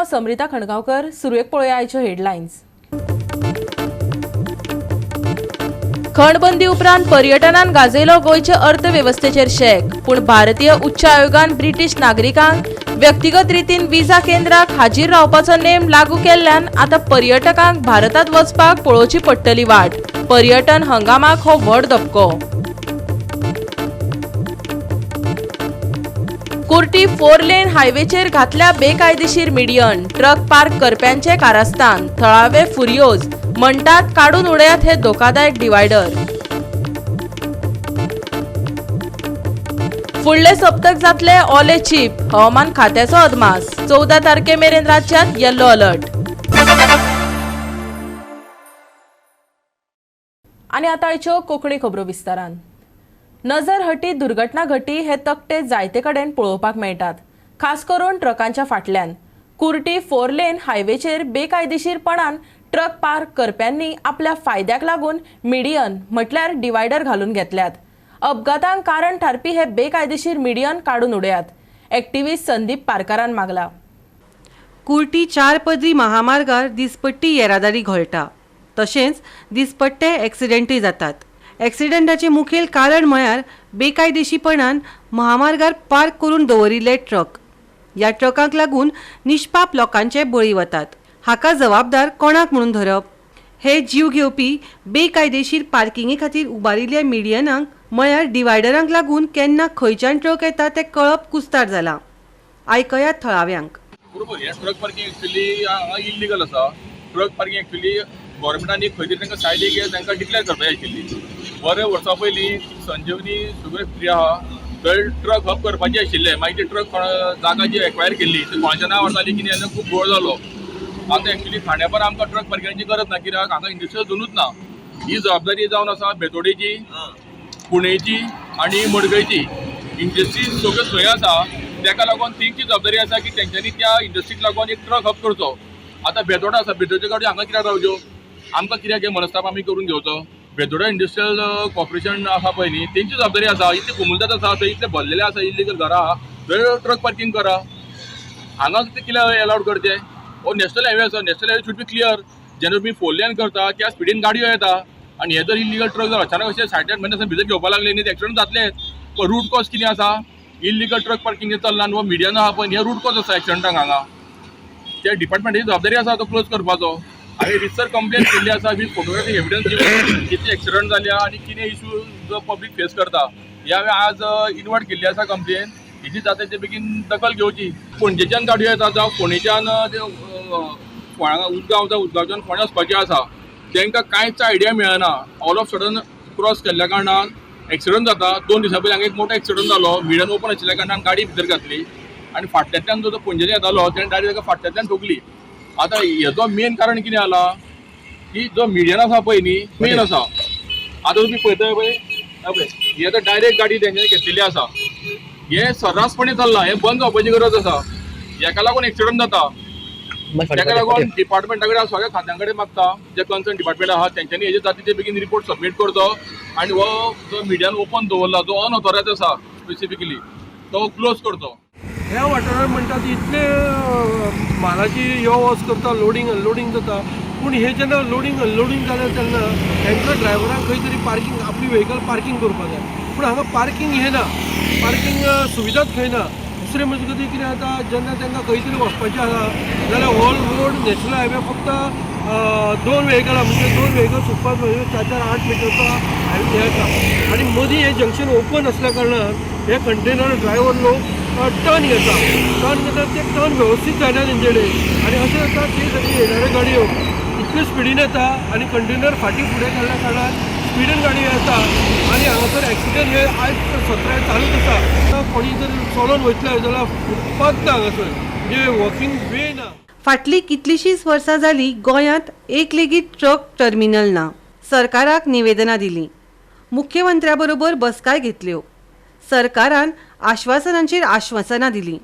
हांव समरिता खणगांवकर. सुरवेक पळोवया आयच्यो हेडलायन्स. खणबंदी उपरांत पर्यटनान गाजयलो गोंयचे अर्थवेवस्थेचेर शेक, पूण भारतीय उच्च आयोगान ब्रिटीश नागरिकांक व्यक्तिगत रितीन विजा केंद्राक हाजीर रावपाचो नेम लागू केल्ल्यान आतां पर्यटकांक भारतांत वचपाक पळोवची पडटली वाट. पर्यटन हंगामाक हो व्हड धपको. कुर्टी 4 लेन हायवेचेर घातल्या बेकायदेशीर मिडियन, ट्रक पार्क करप्यांचे कारस्थान, थळावे फुर्योज म्हणटात काडून उडयात हे धोकादायक डिवायडर. फुडले सप्तक जातले ओले चीप, हवामान खात्याचो अदमास. 14 तारखे मेरेन राज्यात येल्लो अलर्ट. आनी आतां आयच्यो कोंकणी खबरो विस्तारान. नजर हटी दुर्घटना घटी हे तकटे जायते कडेन पळोवपाक मेळटात, खास करून ट्रकांच्या फाटल्यान. कुर्टी 4 लेन हायवेचेर बेकायदेशीरपणान ट्रक पार्क करप्यांनी आपल्या फायद्याक लागून मिडियन म्हटल्यार डिवायडर घालून घेतल्यात. अपघातांक कारण थारपी हे बेकायदेशीर मिडियन काडून उडयात, एक्टिविस्ट संदीप पारकारान मागला. कुर्टी 4 पदरी महामार्गार दिसपट्टी येरादारी घोळटा, तशेंच दिसपट्टे एक्सिडेंटूय जातात. एक्सिडेंटाचें मुखेल कारण म्हळ्यार बेकायदेशीपणान महामार्गार पार्क करून दवरिल्ले ट्रक. ह्या ट्रकांक लागून निष्पाप लोकांचे बळी वतात. हाका जबाबदार कोणाक म्हणून धरप? हे जीव घेवपी बेकायदेशीर पार्किंगे खातीर उबारिल्ल्या मिडियनांक म्हळ्यार डिवायडरांक लागून केन्ना खंयच्यान ट्रक येता तें कळप कुस्तार जालां. आयकयात थळाव्यांक. बरोबर, हें ट्रक पार्किंग एक्चुअली हांगा इल्लीगल आसा. ट्रक पार्किंग एक्चुअली गव्हर्मेंटान एक खंय तरी तांकां सायडीक तांकां डिक्लेअर करपाक जाय आशिल्ली. बरें वर्सां पयलीं संजीवनी शुगर फॅक्टरी आहा थंय ट्रक हब करपाचे आशिल्ले. मागीर ते ट्रक जागा जी एक्वायर केल्ली ती कोणाच्या नांवार जाली की न्ही खूब गोळ जालो. आतां एक्चुअली खांडेपार आमकां ट्रक पार्किंगाची गरज ना, कित्याक हांगा इंडस्ट्री अजुनूच ना. ही जबाबदारी जावन आसा बेतोडेची, पुणेची आनी मडगयची. इंडस्ट्री सगळ्यो थंय आसा, ताका लागून तेंची जबाबदारी आसा की तेंच्यांनी त्या इंडस्ट्रीक लागून एक ट्रक हब करचो. आतां बेतोडा आसा, बेतोडच्या गाडी हांगा कित्याक रावच्यो? आमकां कित्याक हे मनस्ताप आमी करून घेवचो? बेतोडा इंडस्ट्रियल कॉर्पोरेशन आसा पळय न्ही, तेंची जबाबदारी आसा. इतले कोमुलदाद आसा थंय, इतले भरलेले आसा इल्लीगल घरां आहा थंय ट्रक पार्किंग करा. हांगा ते कित्याक एलावड करचे? हो नॅशनल हायवे आसा, national highway should be clear. जेन्ना तुमी 4 लेन करता त्या स्पिडीन गाडयो येता आनी हे जर इल्लीगल ट्रक जर अचानक अशें सायडीन म्हणजे भितर घेवपाक लागले न्ही, एक्सिडंट जातलेच. रूट कॉज कितें आसा? इल्लीगल ट्रक पार्किंग चल्ला न्हू, मिडियन आहा पळय, हे रूट कॉज आसा एक्सिडंटाक हांगा. त्या डिपार्टमेंटाची जबाबदारी आसा तो क्लोज करपाचो. हांवें रितसर कंप्लेन केल्ली आसा वीथ फोटोग्राफीक एविडन्स दिवन कितले एक्सिडंट जाल्या आनी कितें इशू जो पब्लीक फेस करता. हे हांवें आज इनवर्ट केल्ली आसा कंप्लेन. हेजी जाता ते बेगीन दखल घेवची. पणजेच्यान गाडयो येता जावं फोंडेच्यान उदगांव जावं उदगांवच्यान फोंड्या वचपाचें आसा, तांकां कांयच आयडिया मेळना. ऑल ऑफ सडन क्रॉस केल्ल्या कारणान एक्सिडंट जाता. 2 दिसां पयलीं हांगा एक मोठो एक्सिडंट जालो. मिडियन ओपन आशिल्ल्या कारणान गाडी भितर घातली आनी फाटल्यांतल्यान जो पणजेच्यान येतालो तेणें गाडी ताका फाटल्यांतल्यान ठोकली. आतां हेजो मेन कारण कितें जाला की जो मिडियन आसा पळय न्ही, मेन आसा. आतां तुमी पळयता पळय, पळय हे आतां डायरेक्ट गाडी तेंच्यांनी घेतलेली आसा. हे सर्रासपणी चल्लां, हें बंद जावपाची गरज आसा. हेका लागून एक्सिडंट जाता. ताका लागून डिपार्टमेंटा कडेन सगळ्या खात्यां कडेन मागता, जे कन्सर्न डिपार्टमेंट आहा तेंच्यांनी हेजे जाती ते बेगीन रिपोर्ट सबमीट करचो आनी हो जो मिडियन ओपन दवरला जो अनऑथोरायज आसा स्पेसिफिकली तो क्लोज करचो. ह्या वाठारांत म्हणटात इतले म्हालाची यो वच करता, लोडींग अनलोडींग जाता, पूण हे जेन्ना लोडींग अनलोडींग जालें तेन्ना तांकां ड्रायव्हरांक खंय तरी पार्किंग, आपली व्हेकल पार्किंग करपाक जाय, पूण हांगा पार्किंग हें ना, पार्किंग सुविधाच खंय ना. दुसरें मजगती कितें जाता, जेन्ना तांकां खंय तरी वचपाचें आसा जाल्यार ऑल रोड नॅशनल हायवे फक्त 2 व्हेकलां, म्हणजे 2 व्हेकल सुटपाक म्हणजे 4 4 8 मिटरचो हायवे हे आसा आनी मदीं हें जंक्शन ओपन आसल्या कारणान हे कंटेनर ड्रायव्हर लोक टर्न घेता, टर्न घेता ते टर्न वेवस्थीत जायना तेंचे कडेन आनी अशें जाता ती सगळी येणाऱ्यो गाडयो इतले स्पिडीन येता आनी कंटेनर फाटीं फुडें काडल्या कारणान स्पिडीन गाडी येता आनी हांगासर एक्सिडंट हे आयज 17 चालूच आसा. कोणी जर चलोन वयतले जाल्यार फुटपाथ ना हांगासर, म्हणजे वॉकिंग वे ना. फाटलीं कितलींशींच वर्सां जालीं गोंयांत एक लेगीत ट्रक टर्मिनल ना. सरकाराक निवेदनां दिलीं, मुख्यमंत्र्या बरोबर बसकाय घेतल्यो, सरकारान आश्वासनांचेर आश्वासनां दिलीं,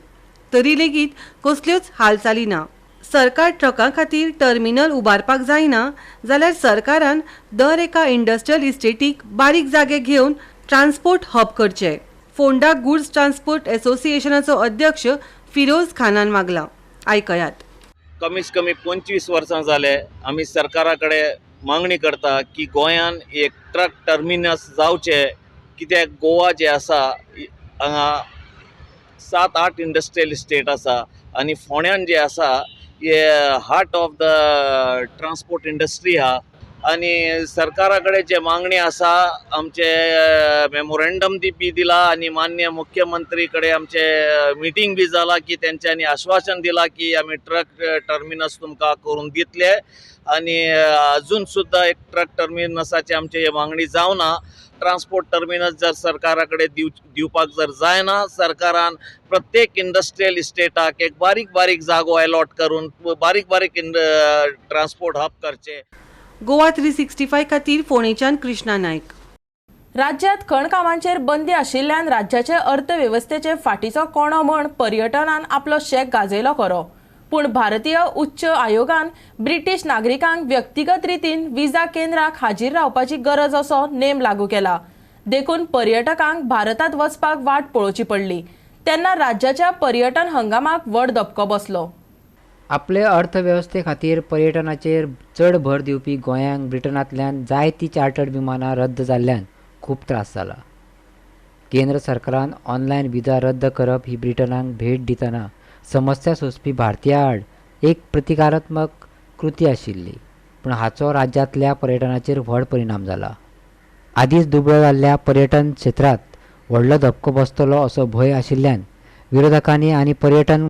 तरी लेगीत कसल्योच हालचाली ना. सरकार ट्रकां खातीर टर्मिनल उबारपाक जायना जाल्यार सरकारान दर एका इंडस्ट्रियल इस्टेटीक बारीक जागे घेवन ट्रान्सपोर्ट हब करचे. फोंडा गुड्स ट्रान्सपोर्ट एसोसिएशनाचो अध्यक्ष फिरोज खानान मागला. आयकयात. कमीत कमी 25 वर्सां जाले आमी सरकारा कडेन मागणी करता की गोंयान एक ट्रक टर्मिनस जावचें, कित्याक गोवा जे आसा हांगा 7-8 इंडस्ट्रियल इस्टेट आसा आनी फोंड्यान जे आसा हे heart of the transport industry आहा. आनी सरकारा कडेन जे मागणी आसा, आमचे मेमोरेंडम बी दिला आनी मान्य मुख्यमंत्री कडेन आमचे मिटींग बी जाला की तेंच्यांनी आश्वासन दिला की आमी ट्रक टर्मिनस तुमकां करून दितले. आनी अजून सुद्दां एक ट्रक टर्मिनसाची आमची मागणी जावना. ट्रान्सपोर्ट टर्मिनस जर सरकारा कडेन दिवपाक जर जायना, सरकारान प्रत्येक इंडस्ट्रियल इस्टेटाक एक बारीक बारीक जागो एलॉट करून बारीक बारीक ट्रान्सपोर्ट हब करचे. गोवा 365 खातीर फोंडेच्यान कृष्णा नायक. राज्यांत खणकामांचेर बंदी आशिल्ल्यान राज्याचे अर्थवेवस्थेचे फाटीचो कोणो म्हण पर्यटनान आपलो शेक गाजयलो खरो, पूण भारतीय उच्च आयोगान ब्रिटीश नागरिकांक व्यक्तिगत रितीन विजा केंद्राक हाजीर रावपाची गरज असो नेम लागू केला. देखून पर्यटकांक भारतांत वचपाक वाट पळोवची पडली. तेन्ना राज्याच्या पर्यटन हंगामाक व्हड धपको बसलो. आपले अर्थवेवस्थे खातीर पर्यटनाचेर चड भर दिवपी गोंयांक ब्रिटनांतल्यान जायतीं चार्टर्ड विमानां रद्द जाल्ल्यान खूब त्रास जाला. केंद्र सरकारान ऑनलायन विजा रद्द करप ही ब्रिटनाक भेट दितना समस्या सोंसपी भारतीयां आड एक प्रतिकारात्मक कृती आशिल्ली, पूण हाचो राज्यांतल्या पर्यटनाचेर व्हड परिणाम जाला. आदींच दुबळो जाल्ल्या पर्यटन क्षेत्रांत व्हडलो धपको बसतलो असो भंय आशिल्ल्यान विरोधकांनी आनी पर्यटन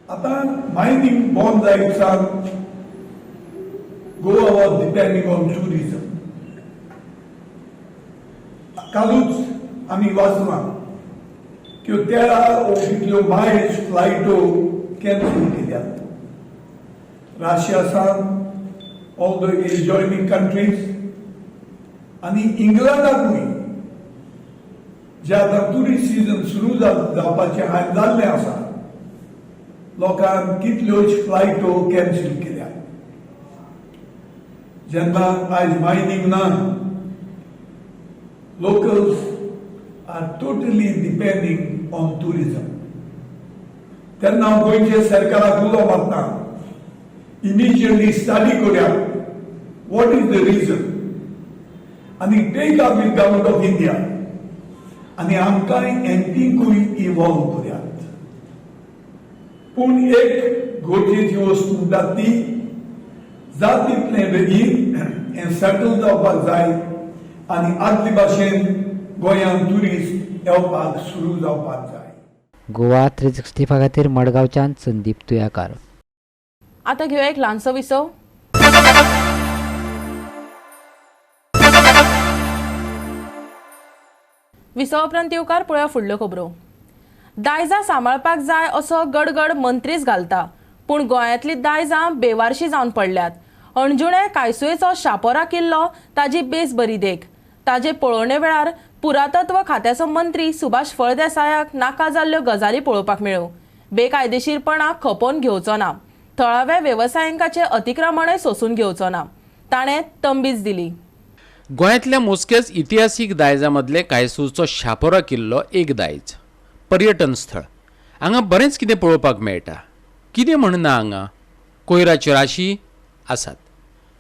आतां मायनींग बंद जायत सावन Goa was depending on tourism. कालूच आमी वाचलां त्यो 13 ओ कितल्यो मायल्स फ्लायटो कॅन्सल केल्यात. रशिया सावन ऑल the adjoining countries आनी इंग्लंडाकूय जे आतां ट्युरिस्ट सिजन सुरू जावपाचें आयज जाल्लें आसा, लोकांक कितल्योच फ्लायटो कॅन्सल केल्या. जेन्ना आयज मायनींग ना, locals are totally depending on tourism. तेन्ना हांव गोंयचे सरकाराक उलो मारता, इमिजिएटली स्टडी करूया what is the reason आनी take up with government of India आनी आमकां एमपींकूय इन्वॉल्व करुयात. पूण एक गरजेची वस्तू म्हणटा ती जात तितलें बेगीन हें सेटल जावपाक जाय आनी आदले भाशेन गोंयांत ट्युरिस्ट येवपाक सुरू जावपाक जाय. गोवा 365 खातीर मडगांवच्यान संदीप तुयाकार. आतां घेवया एक ल्हानसो विसव. विसवा उपरांत येवकार पळोवया फुडल्यो खबरो. दायजां सांबाळपाक जाय असो गडगड मंत्रीच घालता, पूण गोंयांतलीं दायजां बेवारशी जावन पडल्यात. अणजुणे कायसुयेचो शापोरा किल्लो ताजी बेस बरी देख. ताजे पळोवणे वेळार पुरातत्व खात्याचो मंत्री सुभाष फळदेसायाक नाका जाल्ल्यो गजाली पळोवपाक मेळ्ळ्यो. बेकायदेशीरपणा खपोवन घेवचो ना, थळाव्या वेवसायिकांचें अतिक्रमणय सोसून घेवचो ना, ताणें तंबीज दिली. गोंयांतल्या मोजक्याच इतिहासीक दायजां मदले कायसूरचो शापोरा किल्लो एक दायज पर्यटन स्थळ. हांगा बरेंच कितें पळोवपाक मेळटा. कितें म्हण ना, हांगा कोयराच्यो राशी आसात,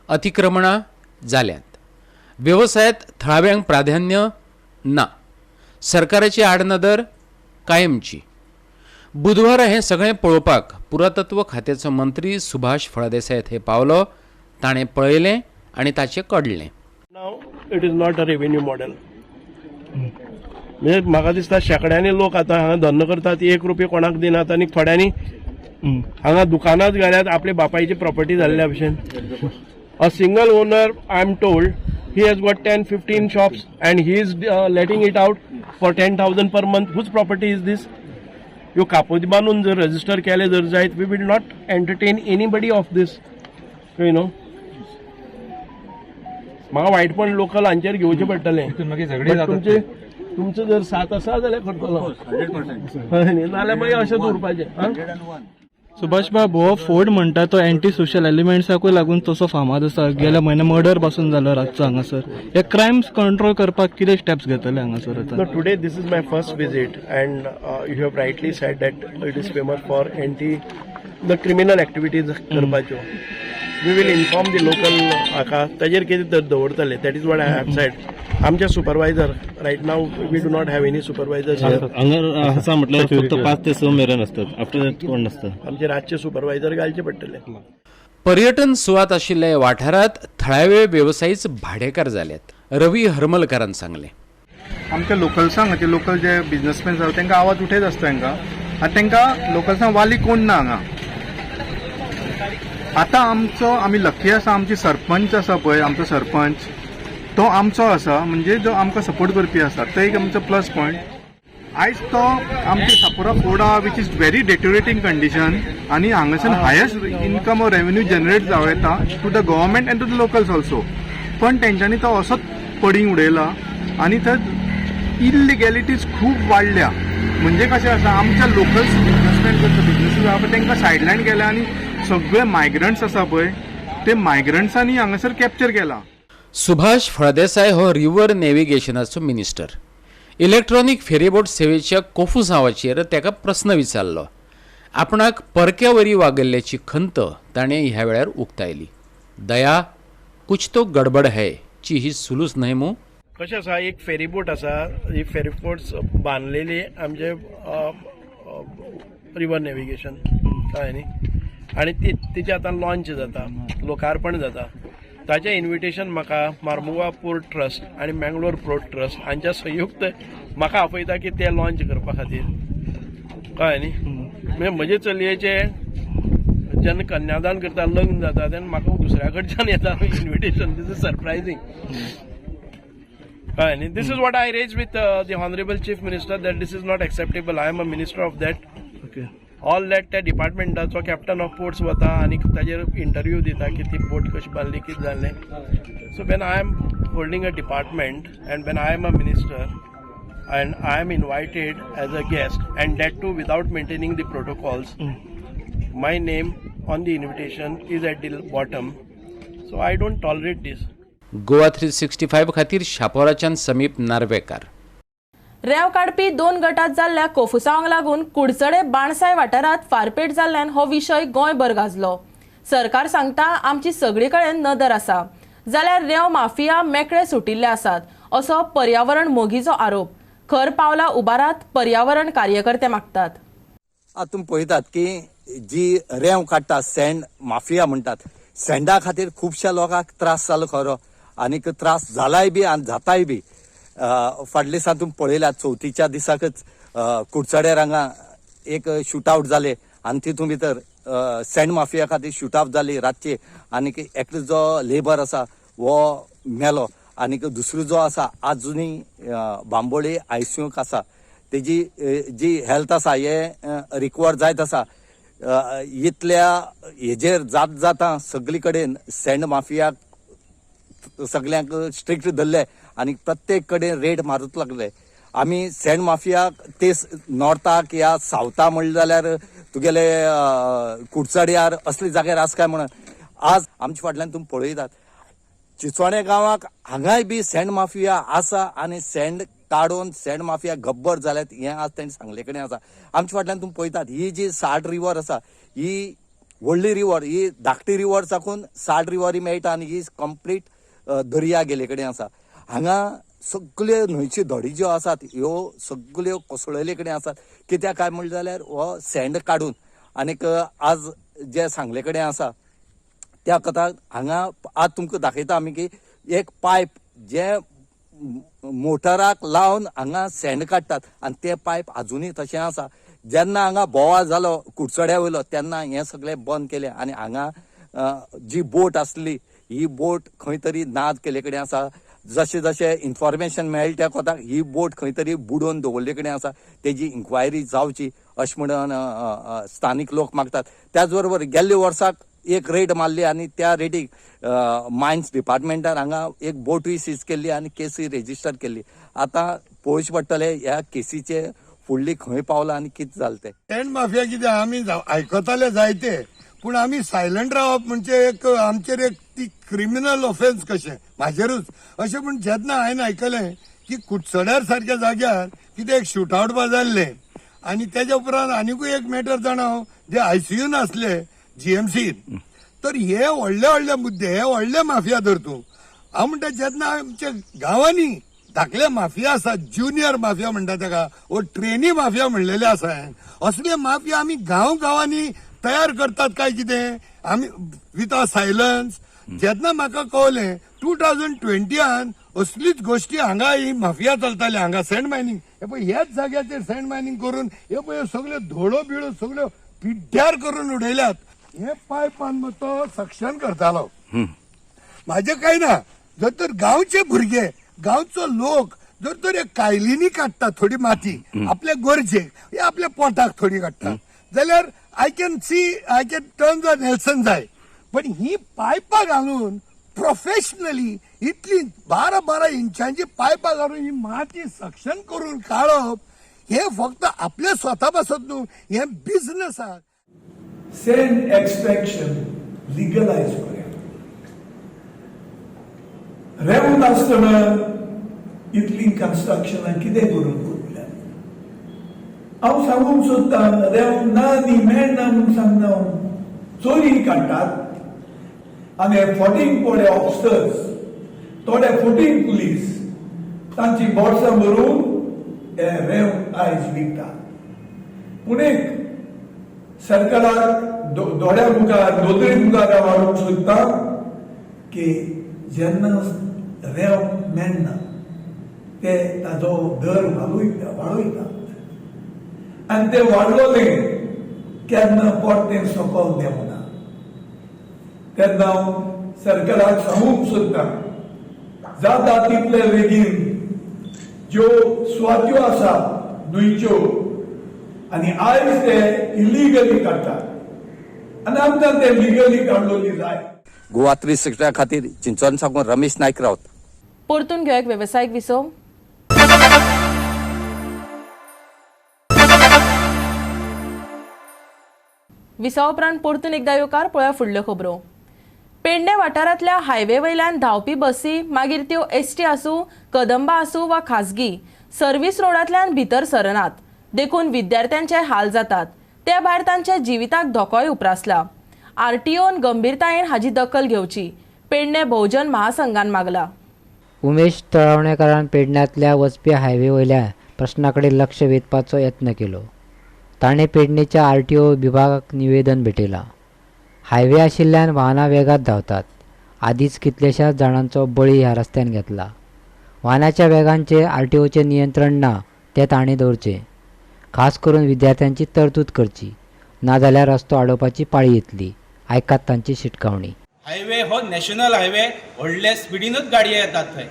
अतिक्रमणां जाल्यांत, वेवसायांत थळाव्यांक प्राधान्य ना, सरकाराची आडनदर कायमची. बुधवारा हें सगळें पळोवपाक पुरातत्व खात्याचो मंत्री सुभाष फळदेसाय थंय पावलो. ताणें पळयलें आनी ताचें कडलें. Now it is not a revenue model. म्हणजे म्हाका दिसता शेंकड्यांनी लोक आतां हांगा धंदो करतात, 1 रुपया कोणाक दिनात आनी थोड्यांनी हांगा दुकानांच घाल्यात आपले बापायची प्रॉपर्टी जाल्ल्या भशेन. A single owner, I am told, he has got 10-15 shops and he is letting it out for 10,000 per month. Whose property is this? ह्यो कापोती बांदून जर रजिस्टर केले जर जायत, we will not entertain anybody of this, you know. म्हाका वायटपण local हांचेर घेवचें पडटलें. तुमचे तुमचो जर साथ आसा जाल्यार करतलो, नाल्यार मागीर अशेंच उरपाचें. सुभाष बाब, हो फोर्ट म्हणटा तो एंटी सोशल एलिमेंट्साकूय लागून तसो फामाद आसा. गेल्या म्हयन्या मर्डर पासून जालो रातचो हांगासर. हे क्रायम्स कंट्रोल करपाक कितें स्टेप्स घेतले हांगासर आतां? No, today this is my first visit, and you have rightly said that it is famous for anti the criminal activities करपाच्यो. We will inform the local हाका ताजेर कितें तर दवरतले. That is what I have said. आमचे supervisor, right now we do not have any supervisor. हांगा आसा म्हटल्यार फक्त 5 ते 6 मेरेन आसतात, आफ्टर that कोण नासता. आमचे रातचे सुपरवायझर घालचे पडटले. पर्यटन सुवात आशिल्ल्या वाठारांत थळावे वेवसायीच भाडेकार जाल्यात. रवी हरमलकारान सांगलें. आमच्या लोकल्सांक, हांगाचे लोकल जे बिजनसमॅन आसा, तांकां आवाज उठयत आसता तांकां आनी तांकां लोकल्सांक वाली कोण ना हांगा. आतां आमचो, आमी लकी आसा, आमची सरपंच आसा पळय, आमचो सरपंच तो आमचो आसा, म्हणजे जो आमकां सपोर्ट करपी आसा, तो एक आमचो प्लस पॉयंट. आयज तो आमचे सापोरा फोर्ट आहा, which is very deteriorating condition, आनी हांगासर highest income or revenue generate जावं येता to the government and to the locals also. पण तेंच्यांनी तो असोच पडींग उडयला आनी थंय इलिगॅलिटीज खूब वाडल्या. म्हणजे कशें आसा, आमच्या लोकल्स बिजनसमॅन करता बिजनसीस आहा पळय, तांकां सायडलायन केल्या आनी सगळे मायग्रंट्स आसा पळय, ते मायग्रंट्सांनी हांगासर कॅप्चर केला. सुभाष फळदेसाय हो रिव्हर नेव्हिगेशनाचो मिनिस्टर. इलेक्ट्रॉनिक फेरीबोट सेवेच्या कोफुसांवाचेर ताका प्रस्न विचारलो. आपणाक परक्या वरी वागल्ल्याची खंत ताणें ह्या वेळार उक्तायली. दया, कुछ तो गडबड है ची ही सुलूस न्हय मूं? कशें आसा, एक फेरीबोट आसा. ही फेरीबोट बांदलेली आमचे रिवर नेव्हिगेशन, कळ्ळें न्ही? आनी ती तिचें आतां लॉन्च जाता, लोकार्पण जाता. ताचें इन्विटेशन म्हाका मार्मुगांव पोर्ट ट्रस्ट आनी मँगलोर पोर्ट ट्रस्ट हांच्या संयुक्त म्हाका आपयता की ते लॉन्च करपा खातीर, कळ्ळें न्ही? म्हणजे म्हजे चलयेचें जेन्ना कन्यादान करता, लग्न जाता, तेन्ना म्हाका दुसऱ्या कडच्यान येता invitation. This is surprising, कळ्ळें न्ही? This is what I raise with the honourable Chief Minister, that this is not acceptable. I am a minister of that all that. त्या डिपार्टमेंटाचो कॅप्टन ऑफ पोर्ट्स वता आनी ताजेर इंटरव्यू दिता की ती बोट कशी बांदली, कितें जालें. So when I am holding a department and when I am a minister and I am invited as a guest, and that too without maintaining the protocols, my name on the invitation is at the bottom. So I don't tolerate this. Goa 365 खातीर शापोराच्यान समीप नार्वेकार. रेंव काडपी दोन गटात जाल्ल्या कोफुसांवांक लागून कुडचडे बाणसाय वाठारांत फारपेट जाल्ल्यान हो विशय गोंयभर गाजलो. सरकार सांगता, आमची सगळी कडेन नदर आसा, जाल्यार रेंव माफिया मेकळे सुटिल्ले आसात, असो पर्यावरण मोगीचो आरोप. खर पावलां उबारात, पर्यावरण कार्यकर्ते मागतात. आतां तुमी पळयतात की जी रेंव काडटा, सँड माफिया म्हणटात, सँडा खातीर खुबश्या लोकांक त्रास जालो खरो, आनीक त्रास जालाय बी आनी जाताय बी. फाटल्या दिसा तुमी पळयल्यात, चवथीच्या दिसाकच कुडचड्यार हांगा एक शूट आवट जाले आनी तितून भितर सँड माफिया खातीर शूट आवट जाली रातची, आनीक एकलो जो लेबर आसा हो मेलो, आनीक दुसरो जो आसा आजुनूय बांबोळे आयसीयूक आसा. तेजी जी हेल्थ आसा हे रिकवर जायत आसा. इतल्या हेजेर जात जाता सगळी कडेन सँड माफियाक सगल्यांक स्ट्रिक्ट धरले आनी प्रत्येक कडेन रेड मारूंक लागले. आमी सँड माफियाक ते नॉर्थाक या सावथा म्हणलें जाल्यार तुगेले कुडचड्यार असले जाग्यार आसा काय म्हणून आज आमच्या फाटल्यान तुमी पळयतात, चिचोणे गांवाक हांगाय बी सँड माफिया आसा आनी सँड काडून सँड माफिया गब्बर जाल्यात, हें आज तांणी सांगले कडेन आसा. आमच्या फाटल्यान तुमी पळयतात, ही जी साल्ट रिवर आसा, ही व्हडली रिवर, ही धाकटी रिवर साकून साल्ट रिवर ही मेळटा आनी ही कंप्लीट दर्या गेले कडेन आसा. हांगा सगल्यो न्हंयच्यो धडी ज्यो आसात ह्यो सगल्यो कोसळिल्ले कडेन आसात. कित्याक काय म्हणलें जाल्यार हो सँड काडून आनीक आज जे सांगले कडेन आसा त्या कथा हांगा आज तुमकां दाखयता आमी की एक पायप जे मोटराक लावन हांगा सँड काडटात आनी ते पायप आजुनूय तशें आसा. जेन्ना हांगा बोवाळ जालो कुडचड्या वयलो, तेन्ना हें सगळें बंद केलें आनी हांगा जी बोट आसली ही बोट खंय तरी नाच केल्ले कडेन आसा. जशें जशें इन्फॉर्मेशन मेळटा त्या कोताक ही बोट खंय तरी बुडोवन दवरले कडेन आसा. तेजी इन्क्वायरी जावची अशें म्हणून स्थानीक लोक मागतात. त्याच बरोबर गेल्ल्या वर्साक एक रेड मारली आनी त्या रेडीक मायन्स डिपार्टमेंटान हांगा एक बोटूय सीज केल्ली आनी केसूय रेजिस्टर केल्ली. आतां पळोवचें पडटलें ह्या केसीचे. फुडली खंय पावला आनी कितें जालें तें. सँड माफिया कितें आमी आयकताले जायते, पूण आमी सायलंट रावप म्हणजे एक आमचेर एक ती क्रिमिनल ऑफेन्स कशें म्हाजेरूच अशें. पूण जेन्ना हांवें आयकलें की कुडचड्यार सारक्या जाग्यार कितें एक शूटआवट बा जाल्लें आनी तेज्या उपरांत आनिकूय एक मॅटर जाणा हांव जे आयसीयून आसले जीएमसीन, तर हे व्हडले व्हडले मुद्दे, हे व्हडले माफिया धर तूं. हांव म्हणटा जेन्ना आमच्या गांवांनी धाकले माफिया आसा, ज्युनियर माफिया म्हणटा ताका, वो ट्रेनी माफिया म्हणलेले आसा, असले माफिया आमी गांव गांवांनी तयार करतात काय कितें आमी विथ अ सायलन्स. जेन्ना म्हाका कळलें 2020 असलीच गोश्टी हांगा ही माफिया चलताली, हांगा सँड मायनींग, हे पळय ह्याच जाग्याचेर सँड मायनींग करून हे पळय सगळ्यो धोळो बिळो सगळ्यो पिड्ड्यार करून उडयल्यात. हे पायपान तो सक्शन करतालो. म्हाजें कांय ना, जर तर गांवचे भुरगे, गांवचो लोक जर तर एक कायलींनी काडटा थोडी माती आपल्या गरजेक या आपल्या पोटाक थोडी काडटा जाल्यार I can see, I can turn the Nelson जाय. पण ही पायपां घालून प्रोफेशनली इतली 12-12 इंचांची पायपां घालून ही माती सक्शन करून काडप हे फक्त आपल्या स्वता पासत न्हू, हे बिझनस आहा. सँड एक्सट्रॅक्शन लिगलायज करूया. रेंव नासतना इतली कन्स्ट्रक्शनां कितें करूंक उरल्या? हांव सांगूंक सोदतां, रेंव ना न्ही, मेळना म्हूण सांगना हांव. चोरी काडटात आनी फोटींग थोडे ऑफिसर्स, थोडे फोटींग पुलीस तांची बोर्सां भरून हे रेंव आयज विकतात. पूण एक सरकाराक दोळ्या मुखार, नदरे मुखार हांव हाडूंक सोदतां की जेन्ना रेंव मेळना ते ताजो दर वाडयतात आनी ते वाडलोले केन्ना परतें सकयल देंवना. तेन्ना हांव सरकाराक सांगूंक सोदतां, जाता तितले बेगीन ज्यो सुवात्यो आसा न्हंयच्यो आनी आयज ते इलिगली काडटात आनी आमकां ते लिगली काडलोली जाय. गोवा 360 खातीर चिंचोन साकून रमेश नायक रावत. परतून घेवया एक वेवसायीक विसव. विसवा उपरांत परतून एकदा येवकार. पळया फुडल्यो खबरो. पेडणे वाठारांतल्या हायवे वयल्यान धांवपी बसी, मागीर त्यो एसटी आसूं, कदंबा आसूं वा खाजगी, सर्वीस रोडांतल्यान भितर सरनात, देखून विद्यार्थ्यांचे हाल जातात. ते भायर तांच्या जिविताक धोकोय उप्रासला. आरटीओन गंभीरतायेन हाजी दखल घेवची, पेडणे भोवजन महासंघान मागला. उमेश तळावणेकारान पेडण्यांतल्या वचपी हायवे वयल्या प्रश्ना कडेन लक्ष वेधपाचो यत्न केलो. ताणें पेडणेच्या आरटीओ विभागाक निवेदन भेटयलां. हायवे आशिल्ल्यान वाहनां वेगात धांवतात. आदींच कितल्याशाच जाणांचो बळी ह्या रस्त्यान घेतला. वाहनाच्या वेगांचेर आरटीओचें नियंत्रण ना तें ताणें दवरचें. खास करून विद्यार्थ्यांची तरतूद करची, नाजाल्यार रस्तो आडोवपाची पाळी येतली. आयकात तांची शिटकावणी. हायवे हो नॅशनल हायवे, व्हडले स्पिडीनूच गाडयो येतात थंय.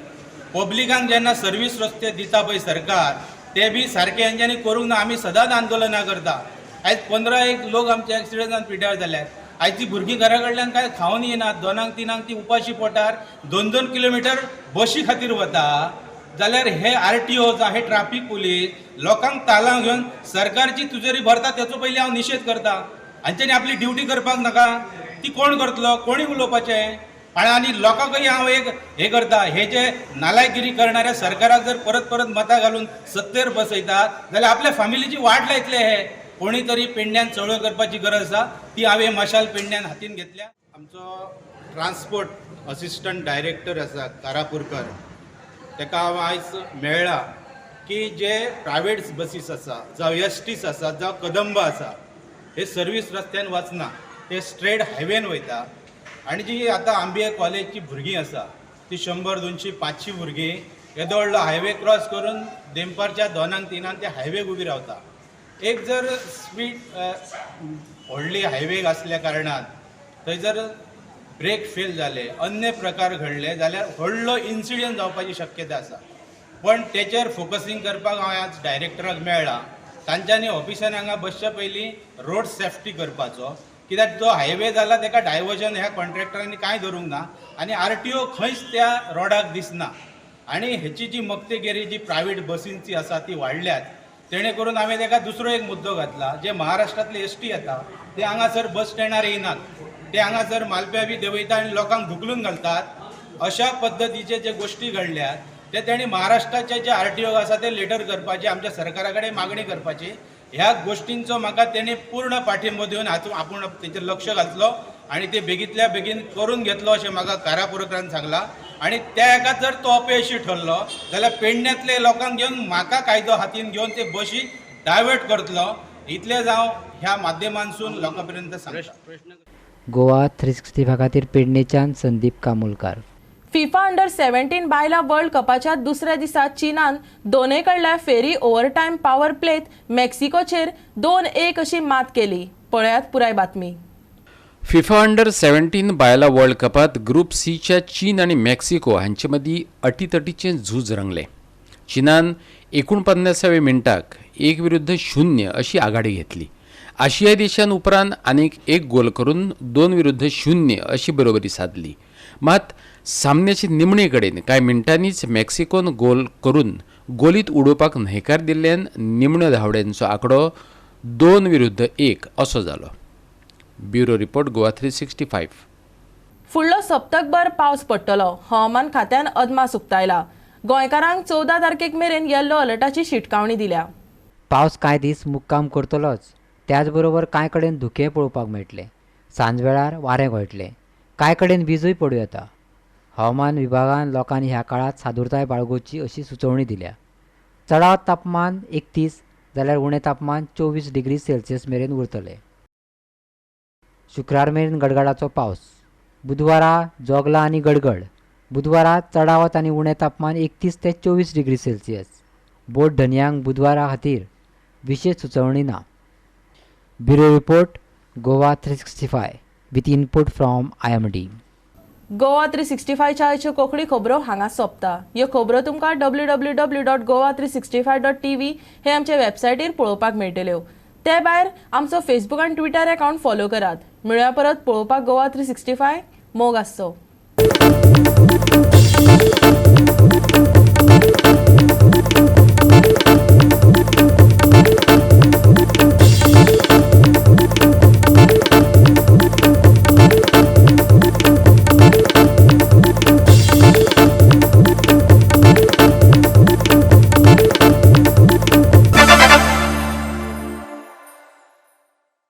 पब्लिकांक जेन्ना सर्वीस रस्ते दिता पळय सरकार, ते बी सारके हेंच्यांनी करूंक ना. आमी सदांच आंदोलनां करता. आयज 15 एक लोक आमचे एक्सिडंटान पिड्ड्यार जाल्यात. आयज ती भुरगीं घरा कडल्यान कांय खावन येनात, 2-3 ती उपाशी पोटार 2-2 किलोमिटर बशी खातीर वता. जाल्यार हे आरटीओ जावं हे ट्राफीक पुलीस लोकांक तालांव घेवन सरकारची तुजेरी भरता, तेचो पयलीं हांव निशेध करता. हांच्यांनी आपली ड्युटी करपाक नाका, ती कोण करतलो? कोणी उलोवपाचें? आनी लोकांकय हांव एक हें करता, हे जे नालायकगिरी करणाऱ्या सरकाराक जर परत परत मतां घालून सत्तेर बसयतात जाल्यार आपल्या फॅमिलीची वाट लायतले. हे कोणी तरी पेडण्यान चळवळ करपाची गरज आसा, ती हांवें मशाल पेडण्यान हातीन घेतल्या. आमचो ट्रान्सपोर्ट असिस्टंट डायरेक्टर आसा कारापूरकर, ताका हांव आयज मेळ्ळा की जे प्रायवेट बसीस आसा, जावं एस टीस आसा, जावं कदंबा आसा, हे सर्वीस रस्त्यान वचना, ते स्ट्रेट हायवेन वयता. आनी जी आतां आंबिये कॉलेजची भुरगीं आसा ती 100, 200, 500 भुरगीं येदो व्हडलो हायवे क्रॉस करून देमपारच्या 2-3 ते हायवेक उबी रावता. एक जर स्पीड व्हडली हायवेक आसल्या कारणान थंय जर ब्रेक फेल जाले, अन्य प्रकार घडले जाल्यार व्हडलो इन्सिडंट जावपाची शक्यता आसा. पण तेचेर फोकसींग करपाक हांव आज डायरेक्टराक मेळ्ळा. तांच्यांनी ऑफिसान हांगा बसच्या पयलीं रोड सेफ्टी करपाचो, कित्याक जो हायवे जाला ताका डायवर्जन ह्या कॉन्ट्रॅक्टरांनी कांय धरूंक ना आनी आरटीओ खंयच त्या रोडाक दिसना. आनी हेची जी मक्तेगिरी जी प्रायवेट बसींची आसा ती वाडल्यात. तेणे करून हांवें ताका दुसरो एक मुद्दो घातला, जे महाराष्ट्रांतले एस टी येता ते हांगासर बस स्टँडार येयनात, ते हांगासर मालप्या बी देंवयता आनी लोकांक धुकलून घालतात. अशा पद्दतीचे जे गोश्टी घडल्यात ते तेणी महाराष्ट्राचे जे आर टी ओ आसा ते लेटर करपाचे, आमच्या सरकारा कडेन मागणी करपाची. ह्या गोश्टींचो म्हाका तेणी पूर्ण पाठिंबो दिवन हातूंत आपूण तेचेर लक्ष घातलो आनी ते बेगींतल्या बेगीन करून घेतलो अशें म्हाका कारापुरकरान सांगलां. आनी त्या हेका जर तो अपयशी ठरलो जाल्यार पेडण्यांतले लोकांक घेवन म्हाका कायदो हातीन घेवन ते बशी डायवर्ट करतलो, इतलेंच हांव ह्या माध्यमांसून लोकां पर्यंत सांगता. गोवा 365 खातीर पेडणेच्यान संदीप कामुलकार. फिफा अंडर 17 बायलां वर्ल्ड कपाच्या दुसऱ्या दिसा चीनान दोनय कडल्या फेरी ओव्हरटायम पावर प्लेत मेक्सिकोचेर 2-1 अशी मात केली. पळयात पुराय बातमी. फिफा अंडर 17 बायलां वर्ल्ड कपात ग्रुप सीच्या चीन आनी मेक्सिको हांचे मदीं अटीतटीचें झूज रंगलें. चीनान 49व्या मिनटाक 1-0 अशी आघाडी घेतली. आशियाई देशान उपरांत आनीक एक गोल करून 2-0 अशी बरोबरी सादली. मात सामन्याचे निमणे कडेन कांय मिनटांनीच मेक्सिकोन गोल करून गोलीत उडोवपाक न्हयकार दिल्ल्यान निमण्यो धांवड्यांचो आंकडो 2-1 असो जालो. Bureau report, Goa 365. फुडलो सप्तकभर पावस पडटलो, हवामान खात्यान अदमास उक्तायला. गोंयकारांक 14 तारखेक मेरेन येल्लो अलर्टाची शिटकावणी दिल्या. पावस कांय दीस मुक्काम करतलोच, त्याच बरोबर कांय कडेन धुकें पळोवपाक मेळटलें. सांजवेळार वारें घोळटलें, कांय कडेन विजूय पडूं येता. हवामान विभागान लोकांनी ह्या काळांत सादुरताय बाळगुची अशी सुचोवणी दिल्या. चडावत तापमान 31 जाल्यार उणें तापमान 24 डिग्री सेल्सियस मेरेन उरतलें. शुक्रार मेरेन गडगडाचो पावस. बुधवारा जोगलां आनी गडगड. बुधवारा चडावत आनी उणें तापमान 31 ते 24 डिग्री सेल्सियस. बोट धनयांक बुधवारा खातीर विशेश सुचोवणी ना. Bureau report, Goa 365 with input from IMD. Goa 365च्या आयच्यो कोंकणी खबरो हांगा सोंपता. ह्यो खबरो तुमकां www.goa365.tv हे आमचे वेबसायटीर पळोवपाक मेळटल्यो. ते भायर आमचो फेसबूक आनी ट्विटर अकावंट फॉलो करात. मेळुया परत पळोवपाक गोवा 365. मोग आसचो.